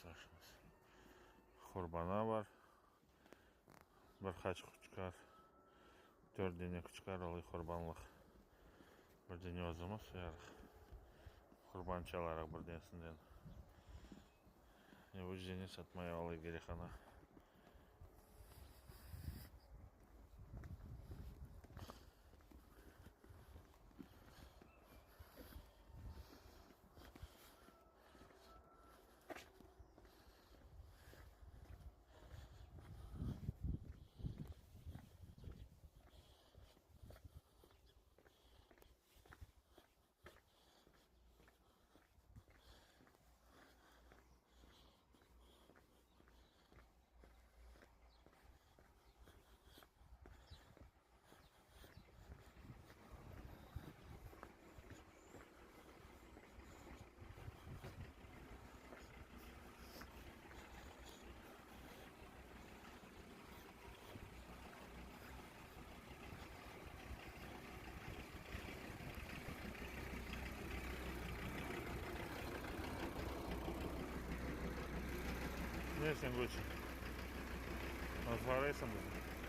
Aşımız. Qurbana bar. Bir qaç quçqar, dört dene quçqar olıy qurbanlıq. Bir dene özümiz soyarıq. Qurban çalarıq bir denesinden. Üç dene satmaya olıy kerek ana. Ne sen köçün? Nasıl qaraysan bizni?